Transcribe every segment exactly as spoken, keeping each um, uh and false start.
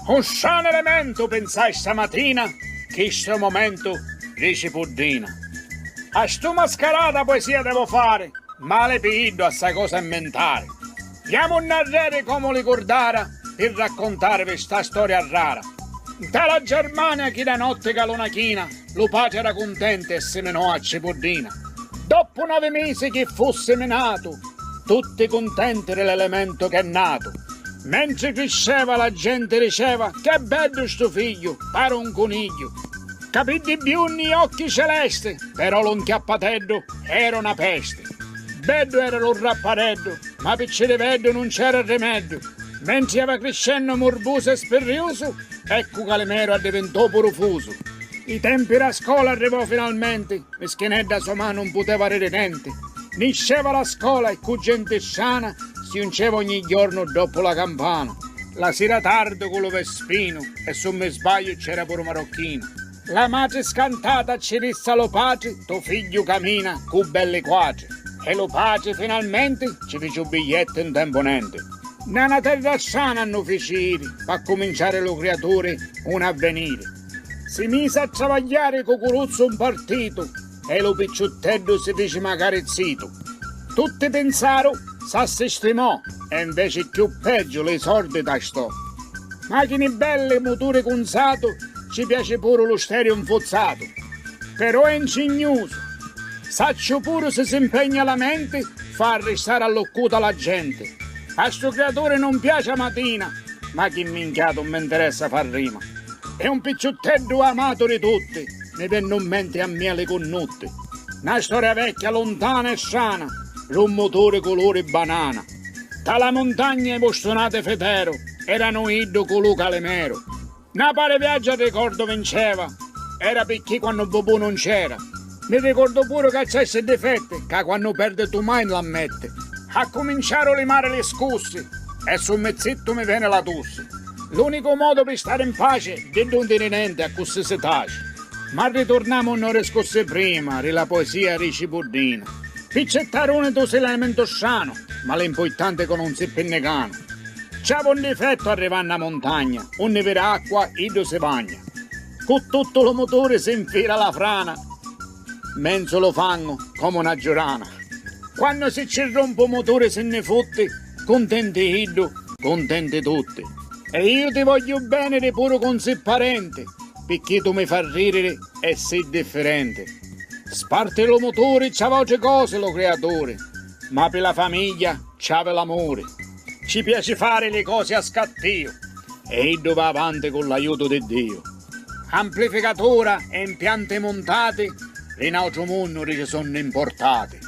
Un stranu elementu pinsai stamatina, chistu è u mumentu di Cipuddina. A stu mascaratu a poesia devu fari, mali pi iddu assai cosi a inventari. Jamu nnarreri comu li curdara pi raccontarivi sta storia rara. Nta la Germania chidda notti ca luna china, lu patri era cuntentu e siminò a Cipuddina. Doppu novi misi chi fu siminatu, tutti cuntenti di l'elementu ch'è natu. Mentri crisceva la genti diceva: "Che beddu stu figghiu, pari un cunigghiu." Capiddi biunni e occhi celesti, però lu nchiappateddu era una pesti. Beddu era lu rappareddu, ma pi ciriveddu nun c'era rimeddu. Mentri jeva criscennu murbusu e spirriusu, eccu Calimeru addivintò puru fusu. I tempi dâ scola arrivò finalmenti, mischinedda so manu nun puteva diri nenti. Nisceva la scola e cu genti strana si junceva ogni jornu doppu la campana. La sira tardu cu lu Vespinu, e su mi sbagliu c'era puru Marocchinu. La matri scantata ci dissi a lu patri: "To figghiu camina cu belli quatri." E lu patri finalmenti ci fici u bigliettu in tempu nenti. Nna na terra strana nnu fici iri, p'accuminciari lu criaturi un avveniri. Si misi a travagghiari cucuruzzu un partitu, e lu picciutteddu si fici macari zitu. Tutti pinsaru: "S'assistimò", e inveci cchiù peggiu li sordi tastò. Machini belli, muturi cunzatu, ci piaci puru lu steriu nfuzzatu. Però è ncignusu. Sacciu puru si s'impegna la menti, fa arristari alloccuta la genti. A stu criaturi nun piaci a matina, ma chi minchiatu m'interessa fa rima. È un picciutteddu amatu di tutti, mi vennu in menti a mia li cunnutti. Na storia vecchia, luntana e strana, d'un muturi culuri banana. Nta la muntagna i mustunati fiteru, eranu iddu cu lu Calimeru. Na pari viaggiu a ricordu vinceva, era picchì quannu Bubù nun c'era. Mi ricordu puru ca c'è sti difetti, ca quannu perdi tu mai l'ammetti. Accuminciaru li mari e li scussi, e su mi zittu mi veni la tussi. L'unicu modu pi stari in paci, di nun diri nenti, accussì si taci. Ma riturnamu nno discussi prima, ri la poesia ri Cipuddina. Piccittaruni tu si l'elementu stranu, ma l'impuittanti è ca nun si pinniganu. C'havi un difettu arrivannu a muntagna, unni viri acqua, iddu si vagna. Cu tuttu lu muturi si nfila la frana, menzu lu fangu comu na giurana. Quannu si ci rumpi u muturi si nni futti, cuntenti iddu, cuntenti tutti. E iu ti vogghiu beni di puru cu un si parenti, picchì tu mi fa ririri e si diffirenti. Sparti lu muturi c'havi autri cosi lu criaturi, ma pi la famigghia c'havi l'amuri. Ci piaci fari li cosi a scattiu, e iddu va avanti cu l'aiutu di Diu. Amplificatura e impianti muntati, ri n'autru munnu ri ci sunnu importati.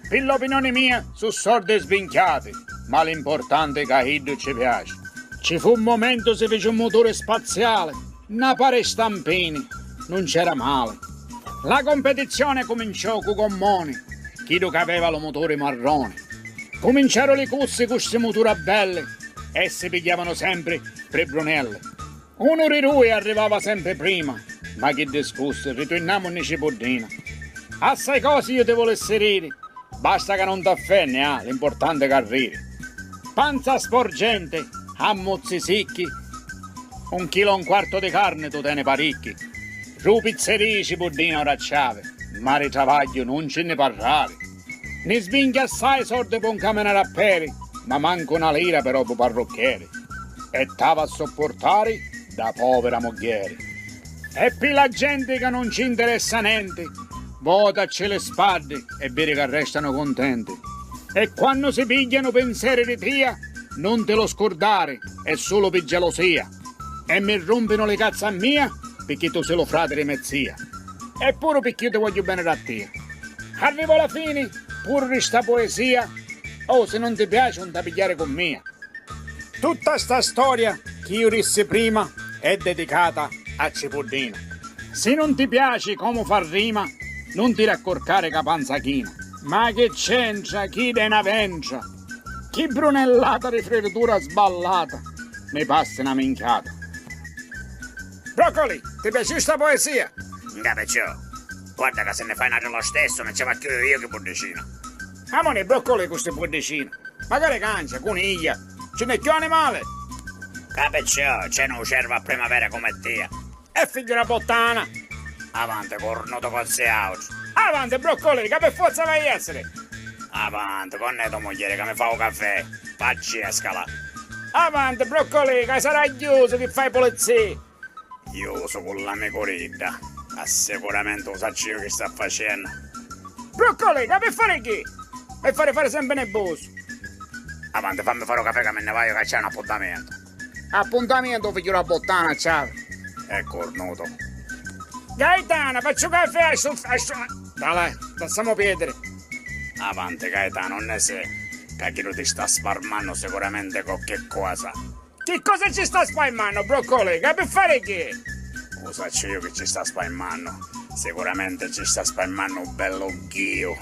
Pi l'opinioni mia, su sordi sbinchiati, ma l'importanti è ca iddu ci piaci. Ci fu un mumentu si fici un muturi spaziali, na pari stampini, nun c'era mali. La competizioni cuminciò cu gommoni, chiddu c'aveva lu muturi marroni. Cuminciaru li cussi cu sti mutura belli, e si pigghiavanu sempri pri brunelli. Unu ri dui arrivava sempri prima, ma chi discussi, riturnamu nni Cipuddina. Assai cosi iu ti vulissi diri, basta ca nun t'affenni, ah, l'importanti è ca riri. Panza sporgenti, a muzzi sicchi, un chilu e un quartu di carni tu teni paricchi. Ru pizzerii Cipuddina ora c'havi, ma ri travagghiu nun ci nni parravi. Ni sbinchia assai sordi pi un caminari a pedi, ma mancu na lira però pi u parruccheri. E t'havi a suppurtari da povira mugghieri. E pi la genti ca nun ci interessa nenti, votacci li spaddi e viri ca restanu cuntenti. E quannu si pigghianu pinseri di tia, nun ti lu scurdari, è sulu pi gelusia. E mi rumpinu li cazzi a mia, picchì tu si lu frati di me zia. E puru picchì iu ti vogghiu beni a tia. Arrivò la fini puru di sta poesia, oh, si nun ti piaci, nun t'a pigghiari cu mia. Tutta sta storia chi iu dissi prima è dedicata a Cipuddina. Si nun ti piaci comu fa rima, nun ti raccurcari ca panza china. Ma chi c'entra chidda è na ventra? Chi brunellata di friridura sballata, mi passi na minchiata. Broccoli, ti piaciu sta poesia? Nca piaciu. Guarda ca si nni fai n'atra lo stessu, mi ci va chiù iu chi buddicina. Amoni, Broccolì, cu sti fuddicini. Macari cancia, cunigghia. Ci n'è cchiù animali? Ca picciò c'è nu cervu a primavera comu è tia. E figghiu d'a puttana! Avanti, curnutu cozzi autru! Avanti, Broccolì, ca pi forza vai essiri! Avanti, quann'è to mugghieri ca mi fa u cafè? Facci escala! Avanti, Broccolì, ca sarà ghiusu chi fai pulizii! Ghiusu cu l'amicuridda, ca sicuramenti u sacciu iu chi sta facennu! Broccolì, ca pi fari chi? Pi fari fari sempri nibusu! Avanti, fammi fari u cafè ca mi nni vaiu ca c'è un appuntamentu! Appuntamentu, figghiu d'a puttana, ciao! E curnutu! Gaetana, facci u cafè a stu, a stu, talè, lassamu pierdiri! Avanti, Gaetana, unni si? Ca chiddu ti sta sparmannu sicuramenti cocchi cosa! Chi cosa ci sta sparmannu, Broccolì? Ca pi fari chi? U sacciu iu chi ci sta sparmannu! Sicuramenti ci sta sparmannu u bellu ghiu!